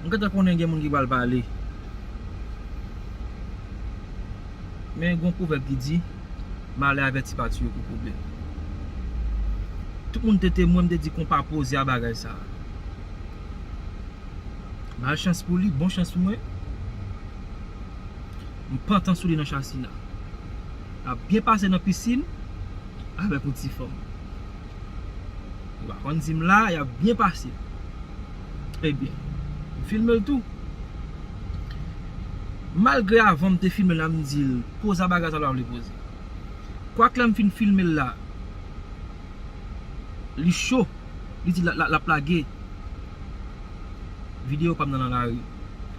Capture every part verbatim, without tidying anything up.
M gentan konnen gen moun ki pral pale. Men gen yon pwovèb ki di, malè avèti pa tiye pou pwoblèm. Tout moun te temwen, m te di konpa poze a bagay sa. Malchans pou li, bon chans pou mwen. M pantan sou li nan chasina. L ap byen pase nan pisin avèk yon ti fanm. Ou pa konn si m la, y ap byen pase. Ebyen, m filme l tou. Malgre avan m te filme l la, m di l, poze a bagay sa l pa vle poze. Kwak lè m fin filme l la, li cho, li di l ap lage videyo pa m nan nan lari.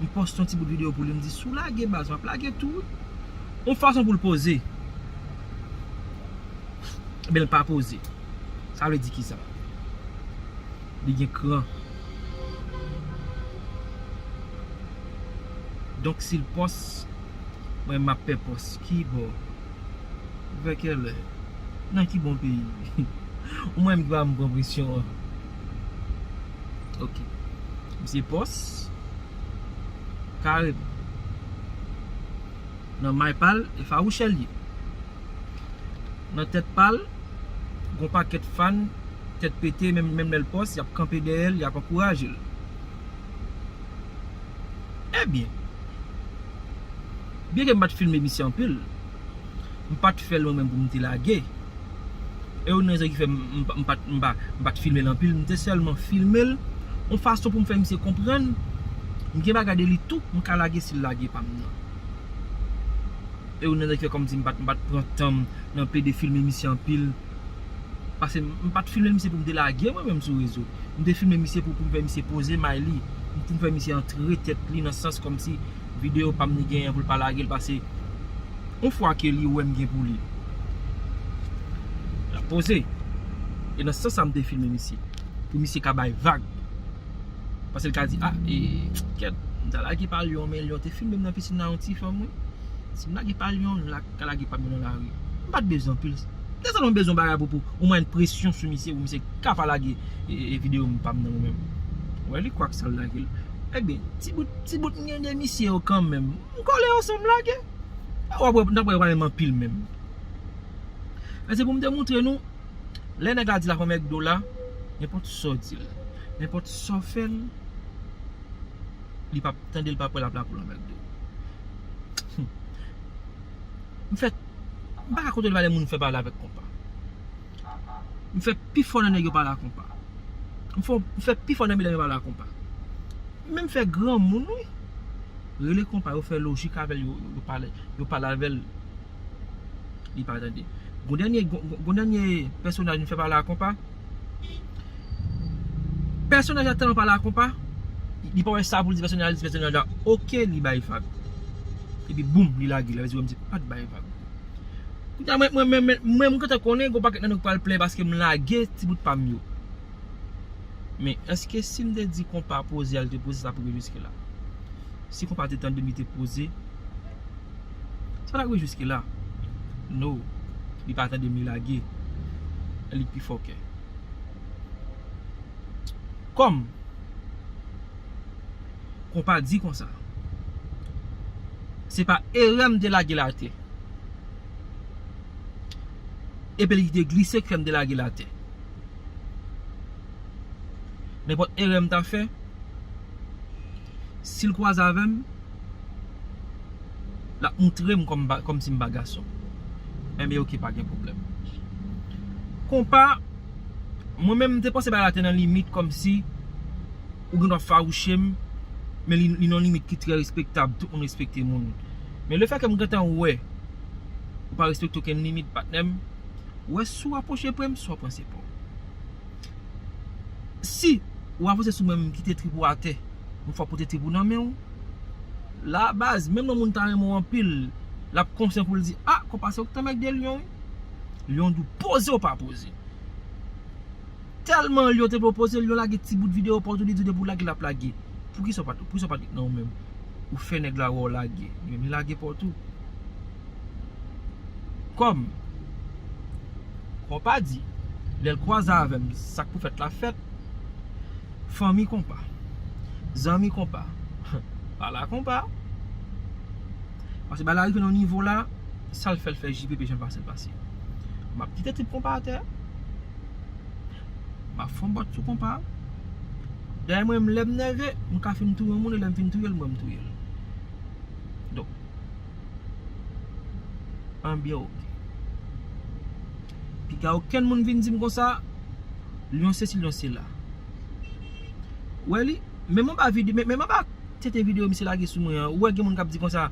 M poste yon ti bout videyo pou li, m di, si w lage baz, m ap lage tou wi. Yon fason pou l poze. Ebyen, l pa poze. Sa vle di kisa? Li gen kran. Donk, si l pòs, mwen, m ap pè pòs. Ki bò? Vè kèlè? Nan ki bon peyi? Ou mwen menm ki pa m pran presyon an. Ok. Misye pòs. Kareman. Nan may pa l, e fawouchè l ye. Nan tèt pa l, gon pakèt fan, tèt pete, menm, menm lè l pòs, y ap kanpe dèyè l, y ap ankouraje l. Ebyen, byenke m pa t filme misye anpil, m pa t fè l mwen menm pou m te lage. E youn nan rezon ki fè m, m pa, m pa, m pa, m pa t filme l anpil, m te sèlman filme l yon fason pou m fè misye konprann m gen bagay de li tou, m ka lage si l lage pa m nan. E youn nan rezon ki fè kòmsi m pa t, m pa t pran tan m nan plede filme misye anpil. Paske m, m pa t filme misye pou m te lage mwen menm sou rezo. M te filme misye pou, pou m fè misye poze may li, pou m fè misye antre tèt li nan sans kòmsi videyo pa m li genyen pou l pa lage l, paske yon fwa ke li wè m gen pou li, l ap poze. E nan sans sa m te filme misye, pou misye ka bay vag. Paske l ka di, a, e, kèt, m ta lage pa Lyon, men Lyon te filme m nan pisin nan yon ti fanm, wi. Si m lage pa Lyon, l ka lage pa m nan lari. M pa t bezwen anpil. M te sèlman bezwen bagay pou, pou, ou mwen presyon sou misye, pou misye ka pa lage, e, e, videyo m pa m nan mwen menm. Wè, li kwak sa l lage l. Ebyen, ti bout, ti bout m gen de misye yo kanmenm. M kole yo san m lage. W ap wè, n ap wè yo pa menm anpil menm. Men se pou m te montre nou, lè nèg la di l ap pran McDo la, nenpòt sa w di l, nenpòt sa w fè l, li p ap tande, l p ap wè l ap la pou l nan McDo. M fè, m pa ka kontwole lè moun fè pale avèk konpa. M fè pifò nan nèg yo pale a konpa. M fè, m fè pifò nan medam yo pale a konpa. Menm fè granmoun, wi. Rele konpa, yo fè lojik avè l, yo, yo pale, yo pale avè l. Li pa tande. Gon dènye, gon, gon, gon dènye pèsonaj m fè pale a konpa. Pèsonaj la tèlman pale a konpa, li, li pa wè sa pou l di pèsonaj la, li di pèsonaj la, oke, li bay vag. Epi boum, li lage, li vle di wè misye pa t bay vag. Kounye a, mwen, mwen, mwen, mwen, mwen, m gentan konnen, gon pakèt nan nou k pral plenyen paske m lage ti bout pa m yo. Men, èske si m te di konpa poze a, li te poze sa pou rive jiske la? Si konpa te tande m, li te poze, se pa ta rive jiske la. No. Li pa tande m, li lage. Li pi fòkè. Kòm konpa di konsa, se pa erè m te lage l atè. Epi li te glise k fè m te lage l atè. Nenpòt erè m ta fè, si l kwaze avè m, l ap moutre m kòm, kòmsi m pa gason. Enben, oke, pa gen pwoblèm. Konpa, mwen menm, m te panse bagay la te nan limit, kòmsi ou gen dwa fawouche m, men li, li nan yon limit ki trè respektab, tout moun respekte moun. Men lefètke m gentan wè ou pa respekte okenn limit, patnè m, ou wè si w apwoche pre m, si w ap pran se pa w. Si ou avanse sou mwen, m kite trip ou atè, m fè w pote trip ou nan men w, la baz, menm lè moun ta renmen w anpil, l ap konsyan pou l di, a, konpa se ou ki te mèg de Lyon, wi. Lyon di w poze ou pa poze. Tèlman Lyon te pwopoze, Lyon lage ti bout videyo pa w tou, li di w depi w lage, l ap lage. Poukisa w pa t, poukisa w pa t nan ou menm? Ou fè nèg la wè w lage, li menm li lage pa w tou. Kòm konpa di, lè l kwaze avè m, sa k pou fèt la fèt. Fanmi konpa. Zanmi konpa. Pale a konpa. Paske bagay la rive nan nivo la, sa l fè l fè J P P jan l pase l pase. M ap kite trip konpa atè. M ap fè yon bòt sou konpa. Dayè mwen menm lè m nève, m ka fin touye yon moun e lè m fin touye l, mwen m touye l. Donk, anbyen oke. Piga okenn moun vin di m konsa, Lyon sesi, Lyon sela. Wè li, menm anba vide, men, menm anba tenten videyo misye lage sou mwen an, ou wè gen moun k ap di konsa,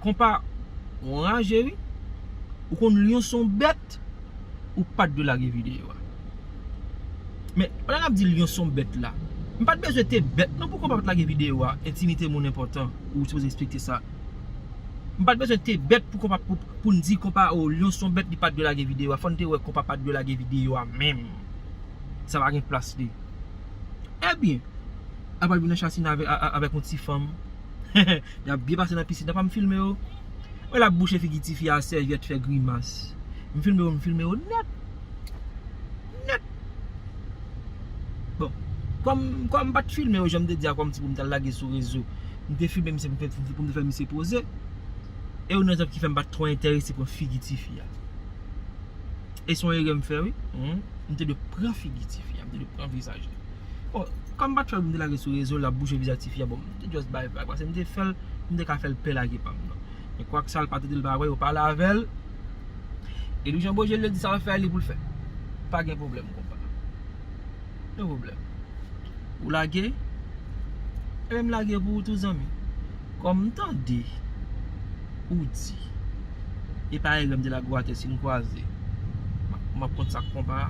konpa, ou anraje wi. Ou konn Lyon se yon bèt, ou pa t dwe lage videyo a. Men, pandan n ap di Lyon se yon bèt la, m pa t bezwen te bèt non pou konpa pa t lage videyo a, entimite moun enpòtan, ou sipoze respekte sa. M pa t bezwen te bèt pou konpa, pou, pou n di konpa, o, Lyon se yon bèt, li pa t dwe lage videyo a. Fò n te wè konpa pa t dwe lage videyo a menm. Sa pa gen plas li. Ebyen, apral vin nan chasina avè, a, a, avèk yon ti fanm. Y ap byen pase nan pisin nan, pa m filme yo. Mwen l ap bouche figi tifi a sèvyèt, fè grimas. M filme yo, m filme yo nèt. Nèt. Bon, kòm, kòm m pa t filme yo, jan m te di a, kòm ti pou m t al lage sou rezo. M te filme misye pou m fè, pou m te fè misye poze. E youn nan rezon ki fè m pa t twò enterese pran figi tifi a. E se yon erè m fè, wi. M te dwe pran figi tifi a, m te dwe pran vizaj li. Bon, kòm m pa t fè l pou m te lage sou rezo, l ap bouche vizaj tifi a, bon, m te just bay vag, paske m te fè l, m te ka fè l pè lage pa m nan. Men kwak sa, l pa tande l, pa wè, yo pale avè l. E Louis Jean Beaugé, li di sa l ap fè, li pou l fè. Pa gen pwoblèm, konpa. Gen pwoblèm. Ou lage? Ebyen, m lage pou ou tou, zanmi. Kòm m tande ou di, e pa erè m te lage w atè si n kwaze. M ap, m ap kont sa k konpa.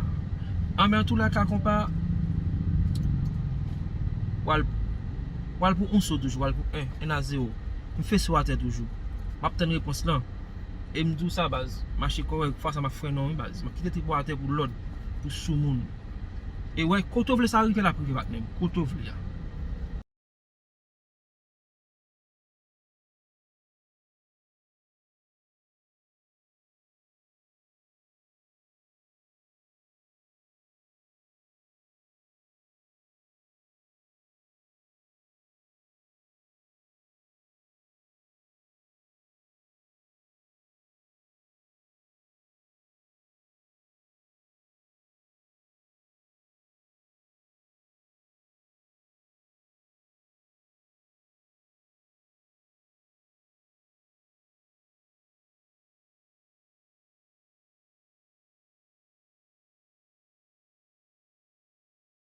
An, men antoulèka, konpa, w al, w al pou yon so toujou, w al pou en, en a zewo. M fese w atè toujou. M ap tann repons lan. E m di w sa, baz. Mache kòrèk, fwa sa m ap frennen w, wi, baz. M ap kite trip ou atè pou lòd, pou soumoun. E wè, kote w vle sa rive, l ap rive, patnè m. Kote w vle a.